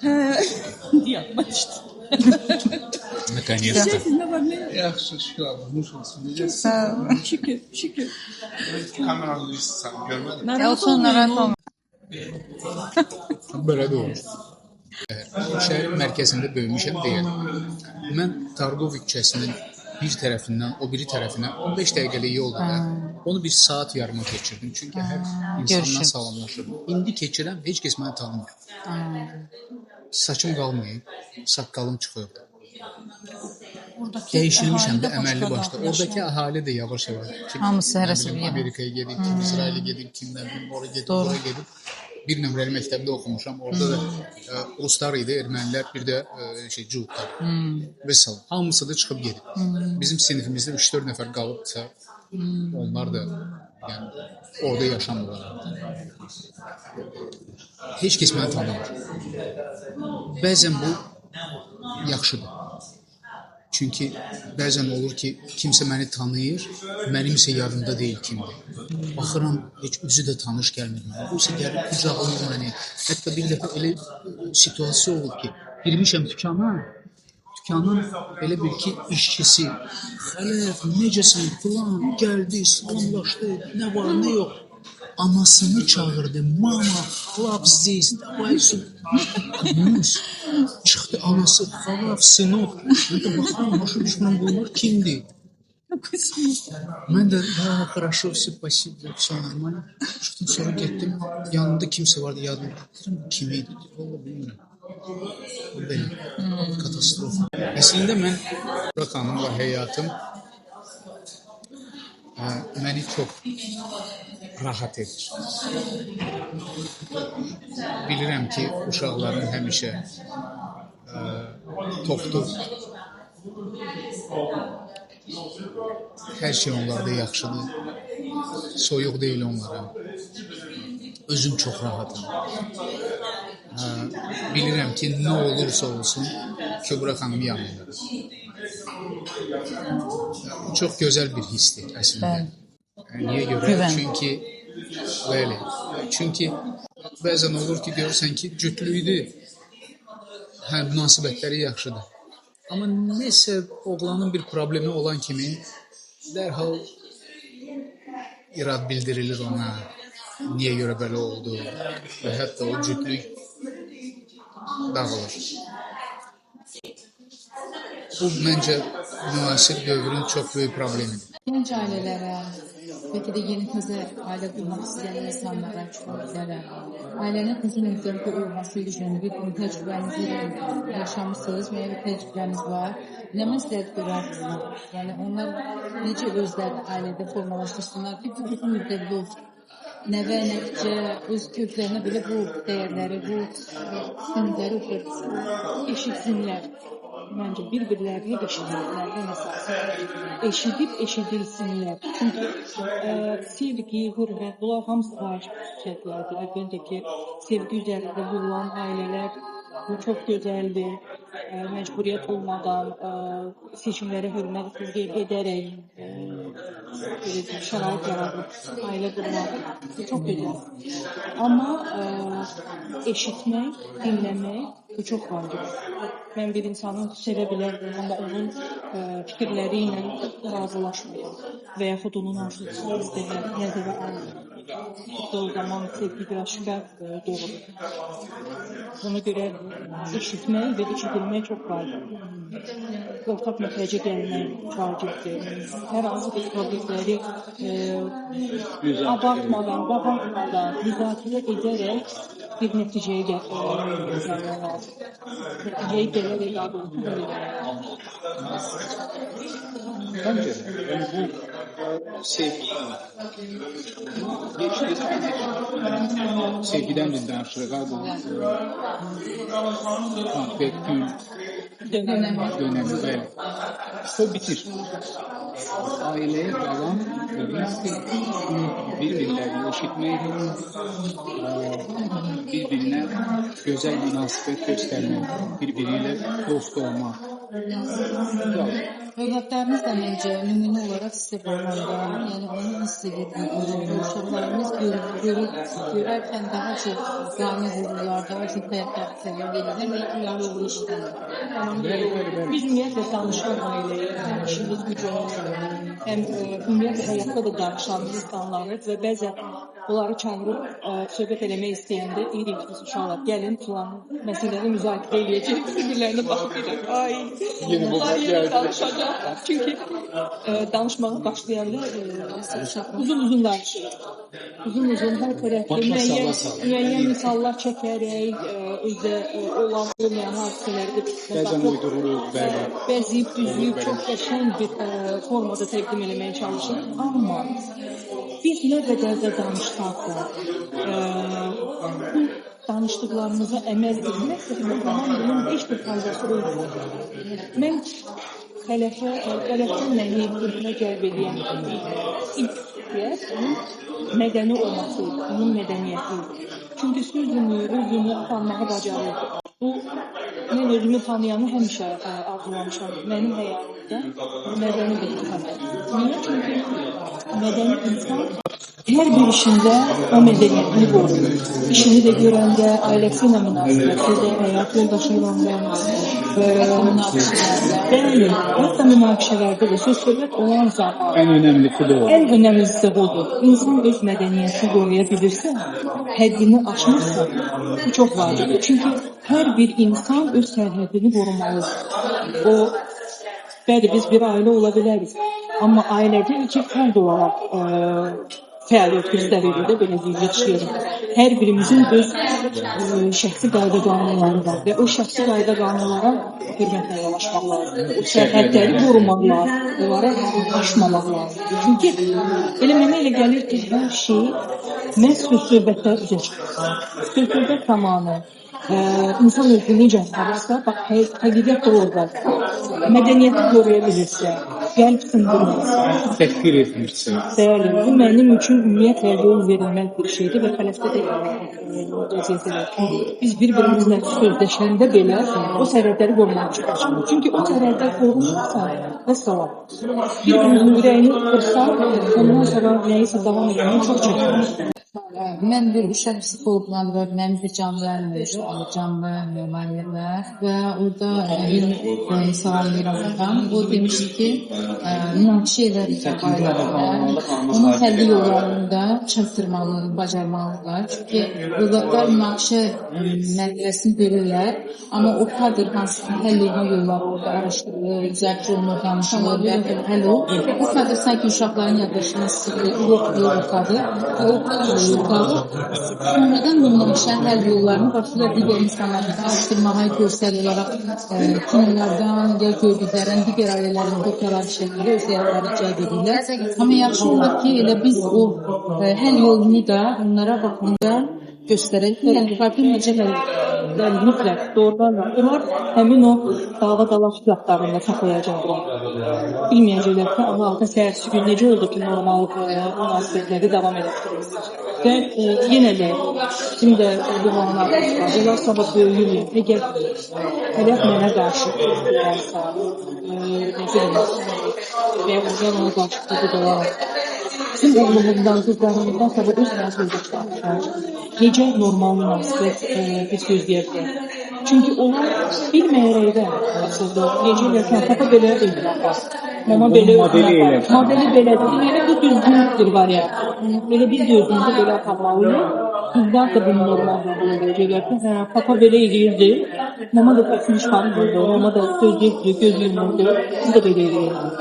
Hə, yadıma düşdü. Наконец-то. Yaxşı, şükür Allah. Nuş olsun. Necəsən? Şükür, şükür. Kameranı sən görmədim. Olsun, narahat olma. Belə də olur. Şəhərin mərkəzində böyümüşəm deyəm. Mən Targov küçəsinin bir tərəfindən o biri tərəfinə 15 dəqiqəlik yoldur da. Onu bir saat yarıma keçirdim. Çünki hər insanla salamlaşırdım. İndi keçirəm, heç kəs məni tanımır. Saçım qalmayıb, saqqalım çıxıb. Dəyişilmişəm də əməlli başda. Oradakı əhali də yavaş-yavaş. Hamısı hərəsi bir yerə. Amerikaya gedir, kim İsrailə gedir, kim nə bilim oraya gedir, oraya gedir. Bir nömrəli məktəbdə oxumuşam. Orada da ruslar idi, ermənilər, bir də cühudlar. Və salam. Hamısı da çıxıb gedib. Bizim sinifimizdə 3-4 nəfər qalıbsa, onlar da yəni, orada yaşamırlar. Heç kəs məni tanımır. Bəzən bu yaxşıdır. Çünki bəzən olur ki, kimsə məni tanıyır, mənim isə yadımda deyil kimdir. Baxıram, heç üzü də tanış gəlmir mənə. O isə gəlib qucaqlayır məni. Hətta bir dəfə elə situasiya olub ki, girmişəm dükana, dükkanın elə bil ki, işçisi, Xələf, necəsən, filan, gəldi, salamlaşdı, nə var, nə yox. Anasını çağırdı, mama, xalaf здесь, давай сюда. Çıxdı anası, xalaf, sınok. Mən də baxıram, başa düşmürəm, bunlar kimdir? Mən də, хорошо, все, спасибо, все нормально. Çıxdım, sonra getdim, yanında kimsə vardı, yadıma. Deyirəm, bu kim idi? Vallahi bilmirəm. Bu belə, katastrofa. Əslində mən, Kübra xanımla həyatım məni çox rahat edir. Bilirəm ki, uşaqlarım həmişə toxdur. Hər şey onlarda yaxşıdır. Soyuq deyil onlara. Özüm çox rahatam. Bilirəm ki, nə olursa olsun Kübra xanım yanımdadır. Bu çox gözəl bir hissdir əslində. Bəli. Niyə görə? Güvən. Çünki bəli. Çünki bəzən olur ki, görürsən ki, cütlükdür. Hə, münasibətləri yaxşıdır. Amma nəsə oğlanın bir problemi olan kimi dərhal irad bildirilir ona. Niyə görə belə oldu? Və hətta o cütlük dağılır. Bu məncə müasir dövrün çox böyük problemidir. Gənc ailələrə, bəlkə də yeni təzə ailə qurmaq istəyən insanlara, cütlüklərə, ailənin uzun müddətli olması üçün bir təcrübənizi yaşamısınız, müəyyən bir təcrübəniz var. Nə məsləhət görərsiniz? Yəni onlar necə özlərini ailədə formalaşdırsınlar ki, bu uzun müddətli olsun. Nəvə, nəticə, öz köklərinə belə bu dəyərləri, bu üstünlükləri ötürürsün. Eşitsinlər. Məncə bir-birlərini eşitsinlər ən əsası. Eşidib eşidilsinlər. Çünki sevgi, hörmət, bunlar hamısı vacib xüsusiyyətlərdir. Əlbəttə ki, sevgi üzərində qurulan ailələr bu çox gözəldir. Məcburiyyət olmadan, seçimlərə hörmət edərək belə deyim, şərait yaradıb ailə qurmaq bu çox gözəldir. Amma eşitmək, dinləmək bu çox vacibdir. Mən bir insanı sevə bilərdim, amma onun fikirləri ilə razılaşmıram və yaxud onun arzusunu istəməyəm, nəzərə almıram. O zaman sevgi biraz şübhə doğurur. Ona görə eşitmək və eşidilmək çox vacibdir. Ortaq məxrəcə gəlmək vacibdir. Hər hansı bir problemləri abartmadan, qabartmadan, müzakirə edərək bir nəticəyə gəlmək lazımdır. Nəticəyə gələrək daha doğrusu belə gəlmək lazımdır. Məncə də, yəni bu sevgi sevgidən biz danışırıq ha, bu konkret gün Dönəmi. dönəmi, bəli. O bitir. Ailəyə qalan bir-birlərini eşitməkdir, bir-birinə gözəl münasibət göstərmək, bir-biri ilə dost olmaq. Övladlarımız da məncə nümunə olaraq sizə baxanda, yəni onu hiss edir, uşaqlarımız görərkən daha çox qane olurlar, daha çox həyatda səviyyələr və onları eşidirlər. Bəli, bəli, bəli. Biz ümumiyyətlə danışan ailəyik, həm işimiz gücümüz, həm ümumiyyətlə həyatda da danışan insanlarıq və bəzən onları çağırıb söhbət eləmək istəyəndə deyirik ki, biz uşaqlar gəlin filan məsələni müzakirə eləyəcək, bir-birlərinə baxıb deyirlər, ay, Yenə bu bunlar yenə gəldi. danışacaq. Çünki danışmağa başlayanda uzun-uzun danışırıq. Uzun-uzun hər tərəfli Başa müəyyən, sala-sala. müəyyən misallar çəkərək, özdə olan olmayan hadisələri də Bəzən uydururuq, bəli. bəzəyib, düzlüyüb Olur çox belə. qəşəng bir formada təqdim eləməyə çalışırıq. Amma biz nə qədər də danışsaq da, bu danışdıqlarımıza əməl etməsək, o zaman bunun heç bir faydası olmur. Mən Xələfdən məni özünə cəlb edən ilk xüsusiyyət onun mədəni olması idi, onun mədəniyyəti idi. Çünki sözünü, özünü aparmağı bacarırdı. Bu, mən özümü tanıyanı həmişə arzulamışam. Mənim həyatımda mədəni bir insan. Niyə? Çünki mədəni insan hər bir işində o mədəniyyətini qoruyur. İşini də görəndə, ailəsi ilə münasibətdə də, həyat yoldaşı ilə də, bəli, hətta münaqişələrdə də söz söhbət olan zaman Ən önəmlisi də o. Ən önəmlisi də budur. İnsan öz mədəniyyətini qoruya bilirsə, həddini aşmırsa, bu çox vacibdir. Çünki hər bir insan öz sərhədini qorumalıdır. O, bəli, biz bir ailə ola bilərik, amma ailədə iki fərd olaraq fəaliyyət göstəririk də, belə deyim, yaşayırıq. Hər birimizin öz şəxsi qayda qanunları var və o şəxsi qayda qanunlara hörmətlə yanaşmaq lazımdır. O sərhədləri qorumaq lazımdır, onlara aşmamaq lazımdır. Çünki elə mənə elə gəlir ki, hər şey məhz söz-söhbətdə üzə çıxır. Söz-söhbət zamanı insan özünü necə aparırsa, bax, həqiqət də oradadır. Mədəniyyəti qoruya bilirsə, qəlb sındırmırsa, Təhqir etmirsə. Bəli, bu mənim üçün ümumiyyətlə yol verilməz bir şeydir və Xələfdə də vəziyyət elə. Biz bir-birimizlə sözləşəndə belə o sərhədləri qorumağa çalışırıq. Çünki o sərhədlər qorunmursa, vəssalam. Bir-birimizin ürəyini qırsaq, ondan sonra nəyisə davam etmək çox çətindir. Mən bir uşaq psixoloqla və mənim bir canlı yayım canlı müəllimlər və orada bir salamlayıram oradan. O demişdi ki, münaqişə edən ailələr onun həlli yollarını da çatdırmalı, bacarmalıdırlar. Çünki övladlar münaqişə mərhələsini görürlər, amma o kadr hansı ki, həll olma yolları orada araşdırılır, müzakirə olunur, danışılır və həll olur. Bu kadr sanki uşaqların yaddaşına yoxdur o kadr və o kadr qalır. Sonradan bu münaqişənin həll yollarını başlayırlar digər insanlarla araşdırmağa, görsəl olaraq kinolardan ya gördüklərindən digər ailələrin doktorlar şəkildə öz həyatlarını cəlb edirlər. Amma yaxşı olar ki, elə biz o həll yolunu da onlara vaxtında göstərək. Yəni problem necə həll Bəli, mütləq, doğrudan da. Onlar həmin o dava dalaş yadlarında saxlayacaqlar. Bilməyəcəklər ki, amma altı səhərsi gün necə oldu ki, normal münasibətləri davam elətdirilir. Və yenə də bizim də doğanlarımız var. Onlar sabah böyüyürlər. Əgər Xələf mənə qarşı olarsa, nə bilim, və ya ona qarşı olar. Bizim oğlumuzdan, qızlarımızdan sabah öz münasibət açar. Necə normal münasibət biz gözləyə bilərik? Çünki onlar bilməyərəkdən aslında necə eləyərsən, papa belə özünü apar, mama belə özünü apar, modeli belədir. Deməli, bu düzgün bir variantdır. Elə biz də özümüzü belə aparmalıyıq. Qızlar da bunu normal qəbul edəcəklər ki, hə, papa belə eləyirdi, mama da səsini çıxartmırdı, mama da söz deyirdi, göz yumurdu, biz də belə eləyirdik.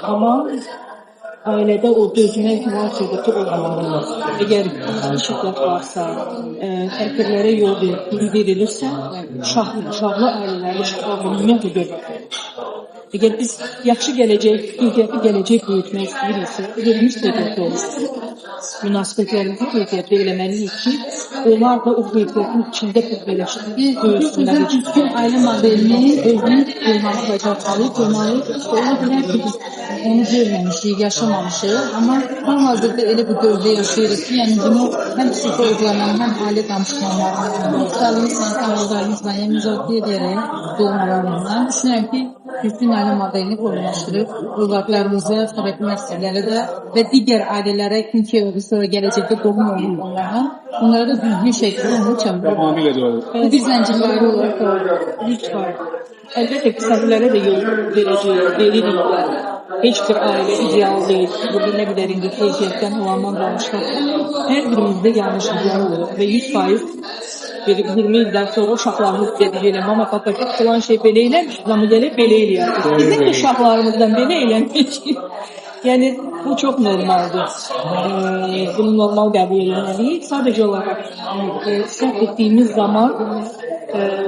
Amma ailədə o dözmək varsa ki, olmalıdır. Əgər şiddet varsa, təhqirlərə yol verilirsə, uşaqlı ailələrdə uşaqlar bunu ümumiyyətlə görmür. Əgər biz yaxşı gələcək, keyfiyyətli gələcək böyütmək istəyiriksə, verilmiş keyfiyyətli olsun. Münasibətlərimizi keyfiyyətli eləməliyik ki, onlar da o keyfiyyətin içində böyüsünlər. Biz özəl düzgün ailə modelini özümüz qoymağı bacarmalıyıq, qoymalıyıq. Ola bilər ki, biz onu görməmişik, yaşamamışıq, amma hal-hazırda elə bir dövrdə yaşayırıq ki, yəni bunu həm psixoloqlarla, həm ailə danışmanlarla, dostlarımızla, tanışlarımızla, yəni müzakirə edərək doğmalarımızla düşünürəm ki, düzgün ailə modelini formalaşdırıb övladlarımıza, sonraki nəsillərə də və digər ailələrə, ki, sonra gələcəkdə qohum olur onlarla, onlara da düzgün şəkildə onu çatdırır. Tamamilə doğru. Bu bir zəncirvari olaraq doğru. Lütfən. Əlbəttə ki, səhvlərə də yol verəcəyik, veririk. Heç bir ailə ideal deyil. Burada nə qədər indi keyfiyyətdən olandan danışsaq, hər birimizdə yanlışlıqlar olur və 100% bir 20 ildən sonra uşaqlarımız deyəcəklər, mama, papa, filan şey belə eləmiş, amma gəlib belə eləyərdik. Bizim də uşaqlarımızdan belə eləmişik. Yəni, bu çox normaldır. Bunu normal qəbul etməliyik. Sadəcə olaraq səhv etdiyimiz zaman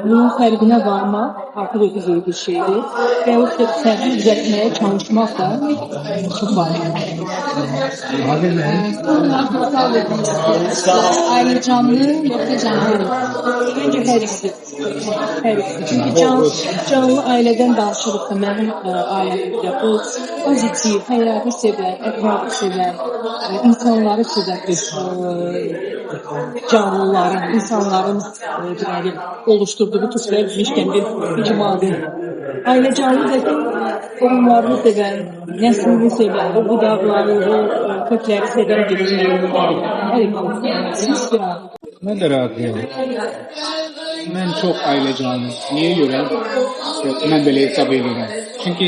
bunun fərqinə varmaq artıq özü böyük bir şeydir. Və o səhvi düzəltməyə çalışmaq da çox vacibdir. Son olaraq sual vermək istəyirəm. Ailə canlı yoxsa canlı? Məncə hər ikisi. Hər ikisi. Çünki canlı ailədən danışırıqsa mənim ailəmdə bu pozitiv, həyatı sevən, ətrafı sevən, insanları sevən bir canlıların, insanların deməli, oluşturduğu türlər demişkən bir icmadır. Ailə canlı dedim, qohumlarını sevən, nəslini sevən, o budaqları, o kökləri sevən bir hər ikisi. Mən də razıyam. Mən çox ailə canlı. Niyə görə? Mən belə hesab edirəm. Çünki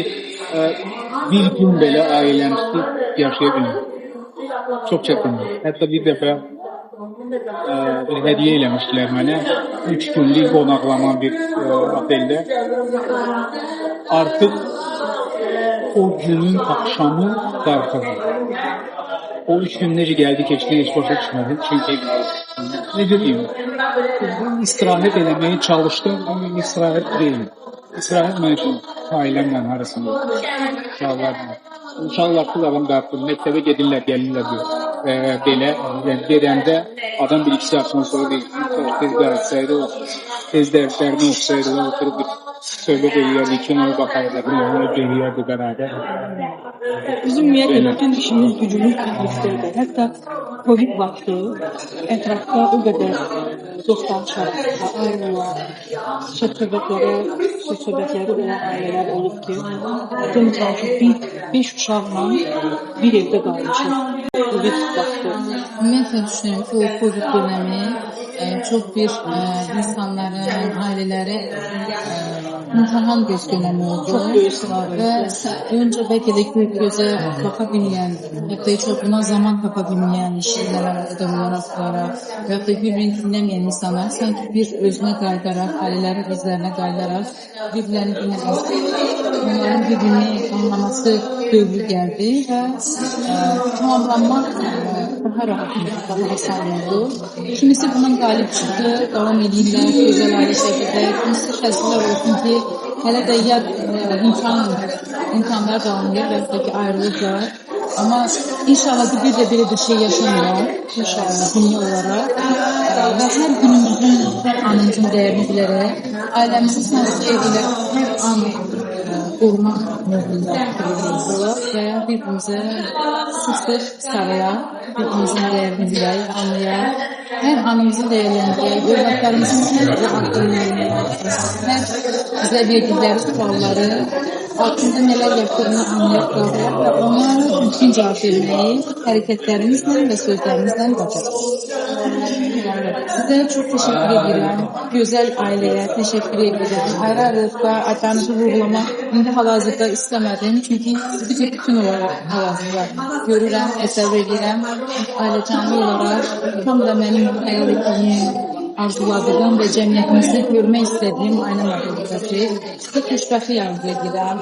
bir gün belə ailəmsiz yaşaya bilmirəm. Çox çətindir. Hətta bir dəfə bir hədiyyə eləmişdilər mənə. 3 günlük qonaqlama bir oteldə. Artıq o günün axşamı darıxırdım. O 3 gün necə gəldi, keçdi, heç başa düşmədim. Çünki necə deyim, istirahət eləməyə çalışdım, amma istirahət deyil. İstirahət mənim üçün ailəmlə arasında, uşaqlarla. Uşaqlar adam da məktəbə gedirlər, gəlirlər bir, belə, yəni gedəndə adam bir iki saatdan sonra deyir, tez gəlsəydi, tez dərslərini oxusaydı, oturub bir söhbət eləyərdik, kinoya baxardıq, eləyərdik bərabər. Bizim ümumiyyətlə bütün işimiz, gücümüz birlikdədir. Hətta Covid vaxtı ətrafda o qədər dost-tanış arasında ayrılan, söhbətləri olan ailələr olub ki, məsəl üçün bir 5 uşaqla bir evdə qalmışıq Covid vaxtı. Ümumiyyətlə düşünürəm ki, o Covid dönəmi çox bir insanların, ailələri imtahan göz dönəmi oldu. Çox böyük sınaq Və öncə bəlkə də gözə baxa bilməyən, hətta heç buna zaman tapa bilməyən işlərə, olaraq və yaxud da bir-birini dinləməyən insanlar sanki bir özünə qayıdaraq, ailələrin özlərinə qayıdaraq bir-birlərini dinləməsi, onların bir-birini anlaması dövrü gəldi və tamamlanmaq daha rahat oldu, daha asan oldu. Kimisi bundan qalib çıxdı, davam edirlər gözəl ailə şəkildə. Kimisi təəssüflər olsun ki, hələ də ya imtahanlar davam edir və yaxud da ki, ayrılıqlar. Amma inşallah ki, bir də belə bir şey yaşamayaq, inşallah dünya olaraq. Və hər günümüzün, hər anımızın dəyərini bilərək, ailəmizi sanki elə hər an qorumaq mövzunda olaq və bir-birimizə sıx-sıx sarılaq, bir-birimizin dəyərini bilək, anlayaq, hər anımızı dəyərləndirək, övladlarımızın hər addımını, hər bizə verdikləri sualları, altında nələr yatdığını anlayıb qavrayaq və ona düzgün cavab verməyi hərəkətlərimizlə və sözlərimizlə bacaraq. Sizə çox təşəkkür edirəm. Gözəl ailəyə təşəkkür edirəm. Ayrı-ayrılıqda adlarınızı vurğulamaq indi hal-hazırda istəmədim. Çünki sizi bir bütün olaraq hal-hazırda görürəm, təsəvvür edirəm. Ailəcanlı olaraq tam da mənim xəyal etdiyim, arzuladığım və cəmiyyətimizdə görmək istədiyim ailə modelidir. Sizə xoşbəxtlik arzu edirəm.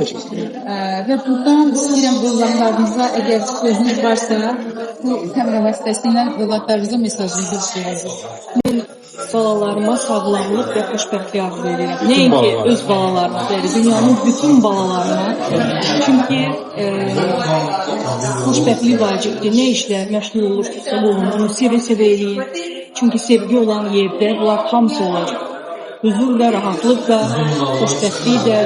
Və buradan istəyirəm övladlarınıza, əgər sözünüz varsa, bu kamera vasitəsilə övladlarınıza mesajınızı işləyəcək. Mən balalarıma sağlamlıq və xoşbəxtlik arzu edirəm. Nəinki öz balalarıma, bəli, dünyanın bütün balalarına. Çünki xoşbəxtlik vacibdir. Nə işlə məşğul olursunuzsa olun, bunu sevə-sevə eləyin. Çünki sevgi olan yerdə bunlar hamısı olacaq. Huzur da, rahatlıq da, xoşbəxtlik də.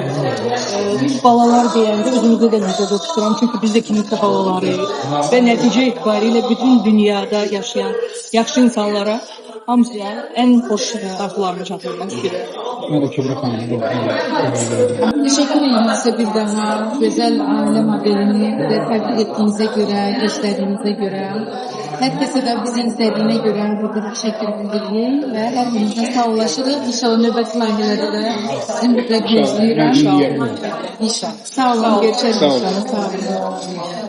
Biz balalar deyəndə özümüzə də nəzərdə tuturam. Çünki biz də kiminsə balalarıyıq. Və nəticə etibarilə bütün dünyada yaşayan yaxşı insanlara hamısına ən xoş arzularımı çatdırmaq istəyirəm. Mən də Kübra xanımı Təşəkkür edirəm sizə bir daha gözəl ailə modelini bizə təqdim etdiyinizə görə, göstərdiyinizə görə. Hər kəsə də bizi izlədiyinə görə burada təşəkkür bildiririk və hər birinizlə sağollaşırıq. İnşallah növbəti layihələrdə də sizin burada gözləyirəm. İnşallah. İnşallah. Sağ olun, görüşərik inşallah. Sağ olun.